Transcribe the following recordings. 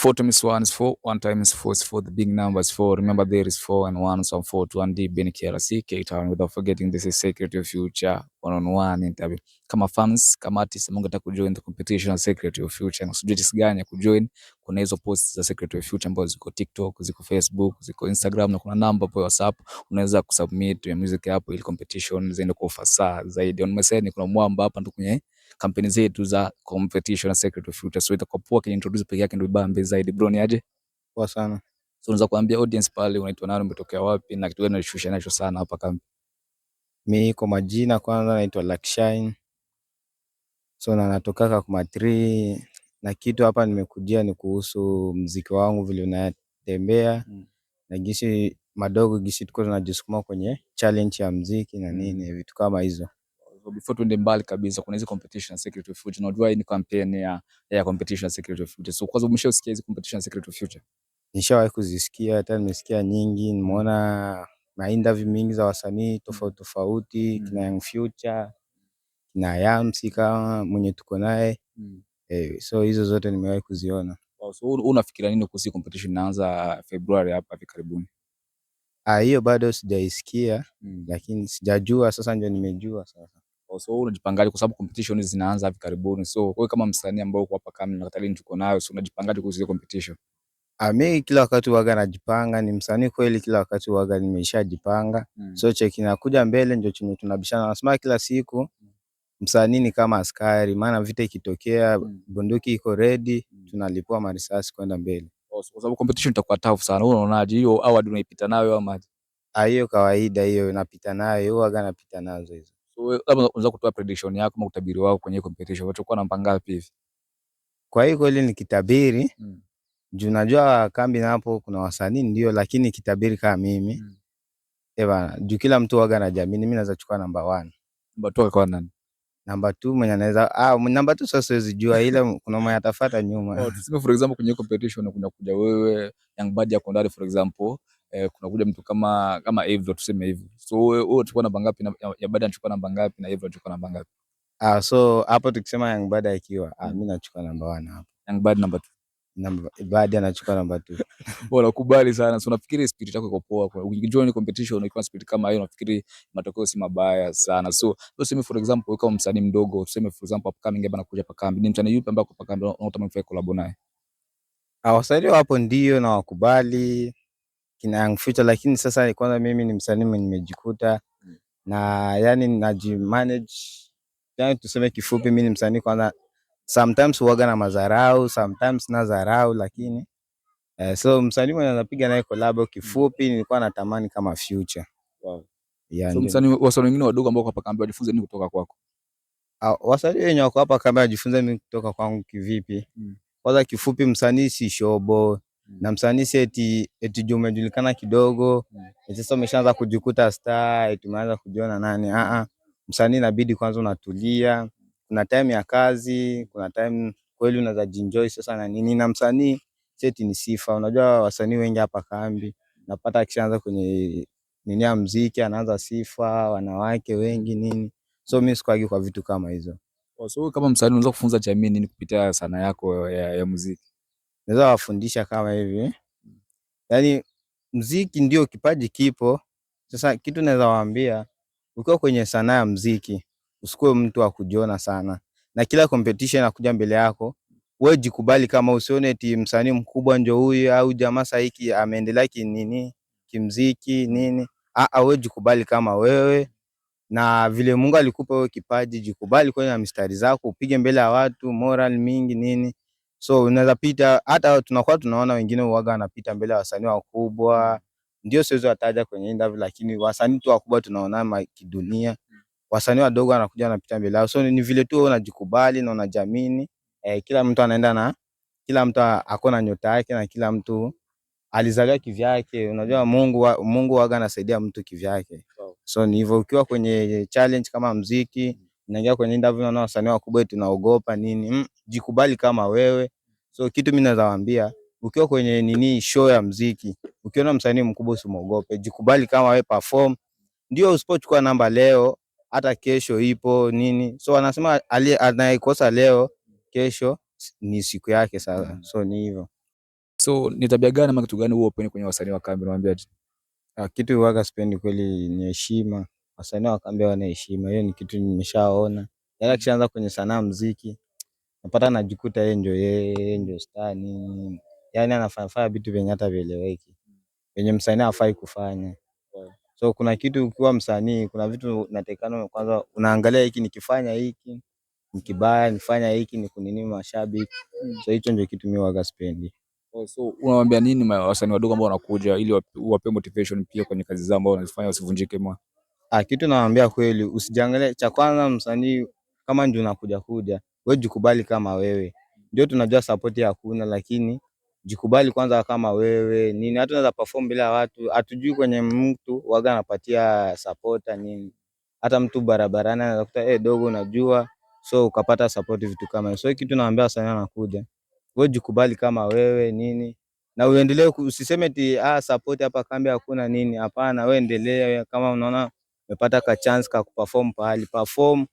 4 times 1 is 4, 1 times 4 is 4, the big number is 4. Remember, there is 4 and 1, so 4 to 1 D, Ben KRC, K Town. Without forgetting, this is Secret to Your Future one-on-one interview. Kama fans, kama artist, ambao unataka kujoin the competition ya Secret to Your Future, na usijue jinsi gani ya kujoin, kuna hizo posts za Secret to Your Future ambazo ziko TikTok, ziko Facebook, ziko Instagram na kuna namba hapo ya WhatsApp, unaweza kusubmit your music hapo ili competition ziende kwa ufasaha zaidi. On my side kuna mwamba hapa ndo kwenye kampeni zetu za competition na Secret of Future. So itakuwa poa kiniintroduce peke yake ndio ibambe zaidi. Bro, ni aje? Poa sana. So unaweza kuambia audience pale unaitwa nani, umetokea wapi na kitu gani unajishughulisha nacho sana hapa kambi? Mi kwa majina kwanza naitwa Luckshine. So na natokaka kwa 3 na kitu hapa nimekujia ni kuhusu mziki wangu vile unatembea na gisi madogo gisi tuko tunajisukuma kwenye challenge ya mziki na nini vitu kama hizo. So before tuende mbali kabisa, kuna hizi competition ya Secret of Future. Unajua hii ni campaign ya competition ya Secret of Future. So kwanza umeshasikia hizi competition ya Secret of Future? Nishawahi kuzisikia, hata nimesikia nyingi, nimeona mainterview mingi za wasanii tofauti tofauti, kina Young Future, kina Yamsi kama mwenye tuko naye. So hizo zote nimewahi kuziona. Wow, so unafikiria nini kuhusu competition inaanza February hapa hivi karibuni? Ah, hiyo bado sijaisikia, lakini sijajua, sasa ndio nimejua sasa. Oh, so unajipangaje kwa sababu competition hizi zinaanza hivi karibuni. So wewe kama msanii ambao uko hapa kambi na talent uko nayo, so unajipangaje kuhusu hiyo competition? Ah, mi kila wakati huwaga najipanga, ni msanii kweli, kila wakati huwaga nimeshajipanga. So che kinakuja mbele ndio chenye tunabishana. Nasema kila siku msanii ni kama askari, maana vita ikitokea bunduki iko ready, tunalipua marisasi kwenda mbele. Oh, so kwa sababu competition itakuwa tough sana. Wewe unaonaje hiyo award, unaipita nayo ama? Ah, hiyo kawaida hiyo napita nayo, huwaga napita nazo hizo. So wewe labda unaweza kutoa prediction yako ama utabiri wako kwenye competition. Utachukua namba ngapi hivi? Kwa hiyo kweli nikitabiri, juu najua kambi napo kuna wasanii ndio, lakini kitabiri kama mimi eh bana, juu kila mtu waga anajiamini, mimi naweza chukua namba 1. Namba 2 kwa nani? Namba 2 mwenye anaweza, namba 2 sasa siwezi jua, ila kuna mwenye atafuata nyuma. Oh, tuseme for example kwenye competition kuna kuja wewe, Young Bad ya Kondari for example, kuna kuja mtu kama Evro tuseme hivyo. So wewe uchukua namba ngapi na ya Bad anachukua namba ngapi na Evro anachukua namba ngapi? Ah, so hapo tukisema Young Bad akiwa, mimi nachukua namba 1 hapo. Young Bad namba 2. Namba Bad anachukua namba 2. Bora kubali sana. So nafikiri spirit yako iko poa. Ukijoin competition ukiwa spirit kama hiyo, nafikiri matokeo si mabaya sana. So tuseme for example wewe kama msanii mdogo, tuseme for example upcoming hapa anakuja hapa kambi. Ni msanii yupi ambaye ako hapa kambi unatamani kufanya collab naye? Ah, wasanii wapo ndio na wakubali kina Young Future, lakini sasa kwanza mimi ni msanii mwenye nimejikuta na yani najimanage, yani tuseme kifupi, mimi ni msanii kwanza, sometimes huwaga na madharau, sometimes na dharau, lakini so msanii mwenye anapiga naye collab kifupi, nilikuwa natamani kama Future. Yeah, So ndio. msanii, wasanii wengine wadogo ambao hapa kambi wajifunze nini kutoka kwako? Ah, wasanii wenye wako hapa kambi wajifunze mimi kutoka kwangu kivipi? Kwanza kifupi, msanii si shobo na msanii si eti juu umejulikana kidogo eti sasa umeshaanza kujikuta star, eti umeanza kujiona nani. Ah ah, msanii inabidi kwanza unatulia, kuna time ya kazi, kuna time kweli unaweza jienjoy sasa na nini. Na msanii si eti ni sifa. Unajua wasanii wengi hapa kambi napata akishaanza kwenye nini ya mziki anaanza sifa, wanawake wengi nini. So mimi sikuagi kwa vitu kama hizo. Oh, so kama msanii unaweza kufunza jamii nini kupitia sanaa yako ya muziki? Naweza wafundisha kama hivi, yaani mziki ndio kipaji kipo. Sasa kitu naweza waambia, ukiwa kwenye sanaa ya mziki usikuwe mtu wa kujiona sana, na kila competition inakuja mbele yako wewe jikubali, kama usione eti msanii mkubwa ndio huyu au jamaa saiki ameendelea kinini kimziki nini. Ah, wewe jikubali kama wewe na vile Mungu alikupa wewe kipaji, jikubali kwenye mistari zako, upige mbele ya watu, moral mingi nini. So unaweza pita, hata tunakuwa tunaona wengine uwaga wanapita mbele ya wasanii wakubwa, ndio siwezi wataja kwenye interview, lakini wasanii tu wakubwa tunaona kidunia, wasanii wadogo wanakuja wanapita mbele yao. So ni vile tu wewe unajikubali na unajiamini. Kila mtu anaenda na kila mtu ako na nyota yake na kila mtu alizaliwa kivyake. Unajua Mungu waga anasaidia mtu kivyake. So ni hivyo, ukiwa kwenye challenge kama mziki, unaingia kwenye interview na wasanii wakubwa tunaogopa nini? Jikubali kama wewe. So kitu mimi naweza waambia, ukiwa kwenye nini show ya mziki, ukiona msanii mkubwa usimuogope, jikubali kama wewe, perform. Ndio usipochukua namba leo, hata kesho ipo nini. So wanasema anayekosa leo, kesho ni siku yake sasa. So ni hivyo. So ni tabia gani ama kitu gani huwa hupendi kwenye wasanii wa kambi, unawaambiaje? Ah, kitu huwaga sipendi kweli ni heshima. Wasanii wa kambi hawana heshima, hiyo ni kitu nimeshaona. Yaani akishaanza kwenye sanaa muziki, napata anajikuta yeye ndio star nini. Yaani anafanya vitu vyenye hata vieleweki, vyenye msanii hafai kufanya. So kuna kitu ukiwa msanii, kuna vitu unatakikana kwanza unaangalia hiki nikifanya hiki ni kibaya, nifanya hiki ni kunini mashabiki. So hicho ndio kitu mimi huwaga sipendi. Oh, so unawaambia nini wasanii wadogo ambao wanakuja ili wape motivation pia kwenye kazi zao ambao wanazifanya wasivunjike moyo? Ah, kitu nawaambia kweli, usijiangalie. Cha kwanza msanii kama ndio unakuja kuja, wewe jikubali kama wewe. Ndio tunajua support hakuna, lakini jikubali kwanza kama wewe nini. Hata unaweza perform bila watu, hatujui kwenye mtu waga anapatia support nini. Hata mtu barabarani anaweza kuta dogo unajua, so ukapata support vitu kama hiyo. So kitu nawaambia wasanii wanakuja, wewe jikubali kama wewe nini na uendelee, usiseme ti support hapa kambi hakuna nini. Hapana, wewe endelea, kama unaona umepata ka chance ka kuperform pahali perform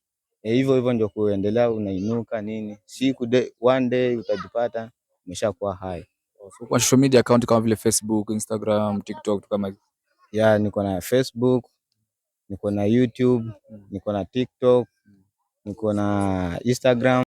hivyo hivyo ndio kuendelea, unainuka nini, siku day, one day utajipata umeshakuwa high. So kwa social media account kama vile Facebook, Instagram, TikTok kama hizo. Yeah, niko na Facebook, niko na YouTube, niko na TikTok, niko na Instagram.